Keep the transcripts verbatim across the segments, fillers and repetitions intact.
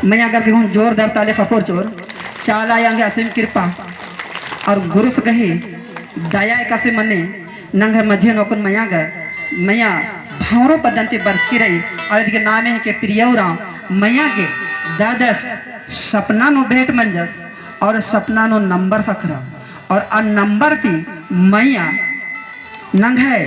मइय्याँ गर गे हूँ जोरदार ताली ख़क्खोर चिओर। चाला आयो गे असीम किरपा और गुरुस गही दया एकासे मने नंग्है मझी नू अक्कुन मइय्याँ गर, मइय्याँ भंवरो पद्दन ती बरचकी रई। और इदगे नामे हेके प्रिया उराँव। मइय्याँ गे ददस सपना नू भेंट मंजस और सपना नू नंबर ख़क्खरा और आ नंबर ती मइय्याँ नंग्है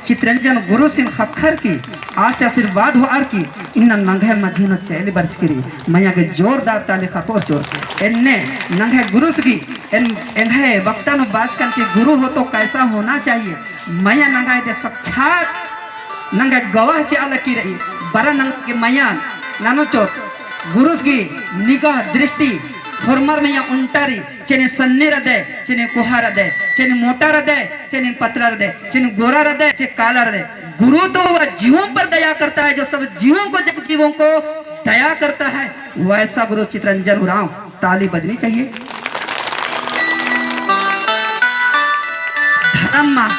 चितरंजन गुरुसिन ख़क्खर की आस ती आशीर्वाद होअर की इन्ना नंग्है मझी नू चैली बरचकी रई। मइय्याँ गे जोरदार ताली ख़क्खोर चिओर। एन्ने नंग्है गुरुस गही एन, एंग्है वक्ता नू बाचकन की गुरु हो तो कैसा होना चाहिए। मइय्याँ नंग्है दे साक्षात नंग्है गवाह चिआ लगी रई। बरा नंग्है मइय्याँ ननोत चिओत गुरुस गही निगाह दृष्टि होरमर मइय्याँ उन्टा रई। चेने सन्नी रअदय, चेने कोहा रअदय, चेने मोटा रअदय, चेने पतला रअदय, चेने गोरा रअदय, चेने काला रअदय। गुरु तो वह जीवों पर दया करता है, जो सब जीवों को, जग जीवों को दया करता है, वैसा गुरु चितरंजन उराँव। ताली बजनी चाहिए। धर्म माँ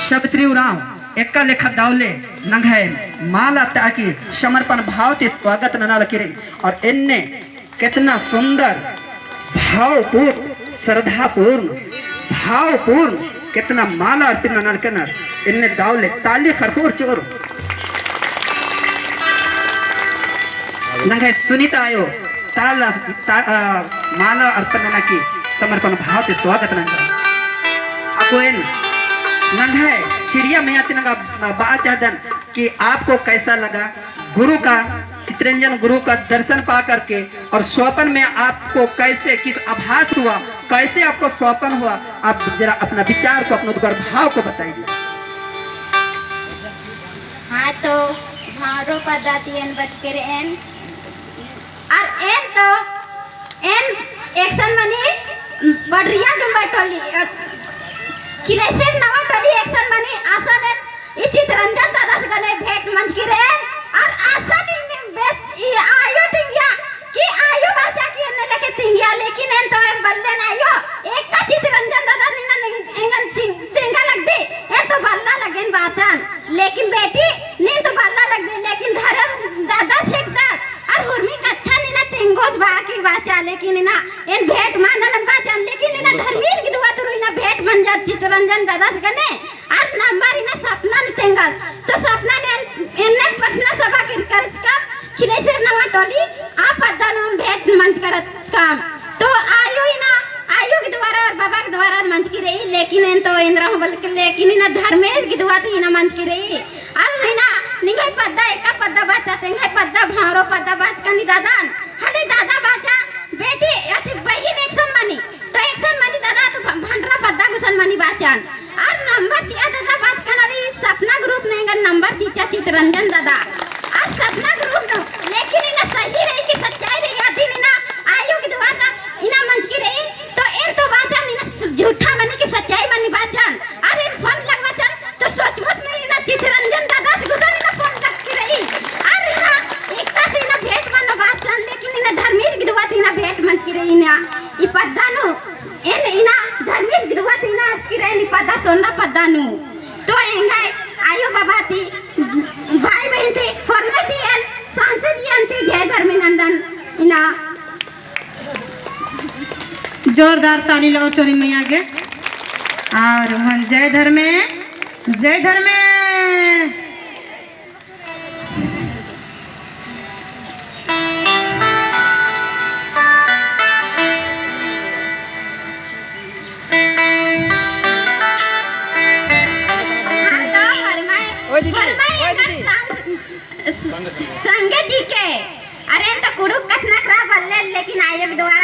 सावित्री उराँव एका लेखा दव ले नंग्है माला ताकि समर्पण भाव ती स्वागत नना लगी रई। और एन्ने केतना सुंदर, भावपूर्ण, श्रद्धापूर्ण, भावपूर्ण, केतना माला अर्पित ननर कनर, एन्ने दव ले ताली ख़क्खोर चिओर। नंग्है सुनीता आयो, ताला, ता-, अ, माला अर्पण नना की समर्पण भाव ती स्वागत नंजर। अक्कुन नंग्है सिरिया मइय्याँ ती नंगा बआ चाहदन कि आपको कैसा लगा गुरु का, चितरंजन गुरु का दर्शन पा करके और स्वपन में आपको कैसे, किस आभास हुआ, कैसे आपको स्वपन हुआ, आप जरा अपना विचार को, अपना उद्गार भाव को बताइए। हाँ, तो भंवरो पद्दा ती एन बरचकी रई एन। और एन तो, एन एकसन मनी बड़रिया डुम्बा टोली, अ, खिलेसर नवा टोली एकसन मनी असन एन ई चितरंजन दादस गने भेंट मंजकी रई एन, और असन ई बेस, ई आयो तिंगिया, कि आयो बाचा कि एन्ने लेखे तिंगिया, लेकिन एन तो एम बल्लेन आयो, एका चितरंजन दादा नीन एंगन तिंग-, तिंगा लगदी, एन तो बल्ला लगेन बाचन, लेकिन बेटी, नीन तो बल्ला लगदी, लेकिन धर्म दादा सेकदत, और हुरमी कत्था नीन तिंगोस बआ की बाचा, लेकिन इन्ना एन भेंट मल ननन बाचन, लेकिन इन्ना धर्मेस गी दुआ तुरु इन्ना भेंट मंजर चितरंजन दादा गने, आर नंबर इन्ना सपना नू तेंगल। तो सपना ने एन्ने प्रार्थना सभा के करचकम, खिलेसर नवा टोली, आ पद्दा नू भेंट मंजकम। तो आयो इन्ना, आयो के द्वारा और बाबा के द्वारा मंजकी रई, लेकिन एन तो एन रहूं बल्कि, लेकिन इन्ना धर्मेस के दुआ ती इन्ना मंजकी रई। आर इन्ना निंग्है पद्दा, एका पद्दा बाचा, तेंग्है पद्दा, भंवरो पद्दा बाचकन दादन। हले दादा बाचा, बेटी, अथी बहिन एकसन मनी। तो एकसन मनी दादा तो भ-, भंडरा पद्दा गुसन मनी बाचन। आर नंबर चिआ दादा बाचकन, अरे ई सपना group नू एंगन नंबर चिच्चा चितरंजन दादा। आर सपना group नू, लेकिन इन्ना सही रई कि सच्चाई रई, अदिन इन्ना आयो की दुआ ता इन्ना मंजकी रई, तो एन तो बाचन इन्ना झूठा मनी कि सच्चाई मनी बाचन। आर एन phone लगबाचन, तो सचमुच में इन्ना चितरंजन दादा से गुदन इन्ना phone लक्की रई। आर इन्ना एकासे इन्ना भेंट मनो बाचन, लेकिन इन्ना धर्मेस गी दुआ ती इन्ना भेंट मंजकी रई इन्ना। ई पद्दा नू, एन इन्ना धर्मेस गी दुआ ती इन्ना असकी रई ई पद्दा सोंडा पद्दा नू। तो एंग्है आयो बाबा ती, भाई बहिन ती, होरमर ती एन सांसे जियन ती जय धर्मे नंदन इन्ना। जोरदार ताली लओ चोरी मइया गे। और हम जय धर्मे, जय धर्मे। हाँ, तो फरमाए, ओए दीदी, फरमाए ओए एकर दीदी। संग, संगे जी के। अरे, तो कुँड़ुख़ कछनखरआ बल्ले, लेकिन आयो के द्वार